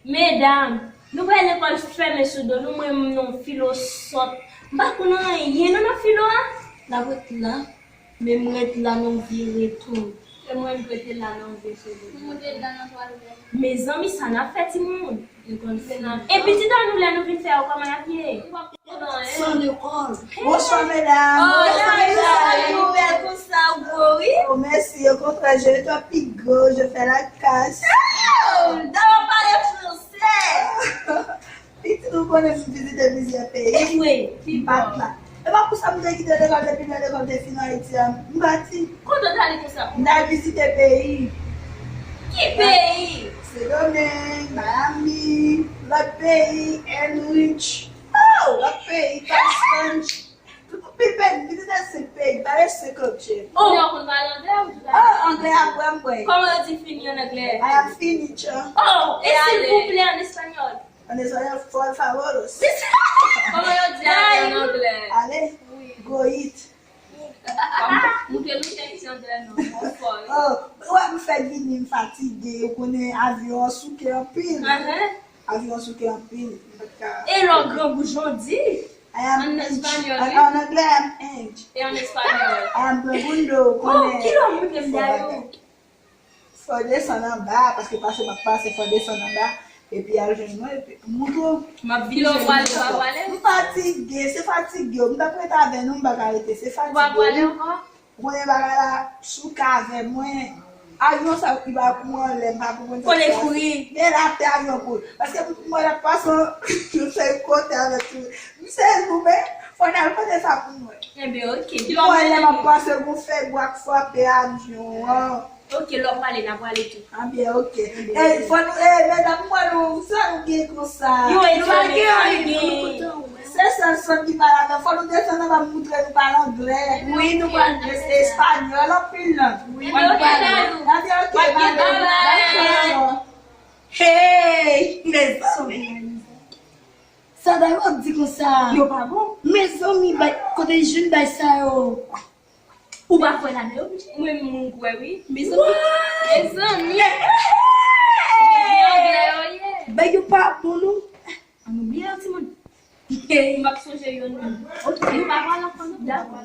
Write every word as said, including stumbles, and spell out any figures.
Medam, nou pral lekòl fèmen sou do nou, mwen menm non filo sòt. M pa konn anyen non nan filo a. N ap ret la, men m ret la nan vi retou. E mwen m rete la nan vi sou do. M rete la nan twalèt. Mezanmi, sa n ap fè timoun. E pitit an nou lè nou vin fè yo kòman n ap ye? San lekòl. Bonswa medam. Oh, la, la, ou bèl konsa, ou gwo, wi. Oh, mèsi. Okontrè, je nettoie pi gwo, je fais la casse. Oh, d'abord parler français. Pitit ou konnen m vizite plizyè peyi. M pa t la. E pa pou sa m te kite lekòl depi lè lekòl te fin Ayiti a. M pati. Kote w t ale konsa? M t al vizite peyi. Ki peyi? Sendomeng, Miami, lòt peyi, Enrich. Oh, lòt peyi, Palm Springs. Tout peyi, m vizite senk peyi, m pale senk lanng. Oh, ou konn pale anglè ou? Oh, anglè a bwè m bwè. Kòman yo di fini an anglè? I am finished. Oh, e silvouplè an espanyòl? An espanyòl, por favor. Kòman yo di ale an anglè? Ale, go eat. Montre nou kèk ti anglè nou, mwen fò wi. Oh, ou wè m fèk vini, m fatige, ou konnen avyon an souke anpil. Avyon an souke anpil, m pa t ka. E lè w grangou jan w di? I am an espanyòl, an anglè, I am age. E an espanyòl? I am grangou, ou konnen. Oh, ki lè w montre m dayou? Fò desann anba, paske pase m ap pase, fò desann anba. Epi al jwenn mwen, epi m montre w. M ap vin lè w prale, ou pa prale? M fatige, se fatige. M t ap rete avè nou, m pa ka rete, se fatige. Ou pa prale ankò? Ou konnen bagay la, si w ka avè mwen. Avyon sa ki ba kou anlè, m pa konprann sa. Fò l kouri. Men l ap te avyon kouri. Paske m wè l ap pase yon sèl kote avèk tou. M sezi, men fò n al kote sa pou mwen. Enben, oke. Ki lè w prale? M wè lè m ap pase, gon fè bwa k frape avyon an. Oke, lè w prale, n a prale tou. Anben, oke. E, fò nou, e, medam, m wè nou, sa nou gen konsa? Yo, e nou pa gen anyen. Se sèl sòt ki pale avè, fò nou desann anba, m montre nou pale anglè. Wi, nou pral espanyòl, anpil lang. Wi, nou pral. Anben, oke, bye bye. Hey, mezanmi. Sa dayou ap di konsa? Yo pa bon. Mezanmi, bay, kote jwenn bay sa yo? Ou pa kwè ladan yo, pitit? Mwen menm, mwen kwè wi. Mezanmi. Mezanmi. Hey! Anglè yo ye. Bay yo pa bon, non. An nou bliye yo, timoun. M ap sonje yo, non. Oke. Nou pa pale ankò, non. Dakò.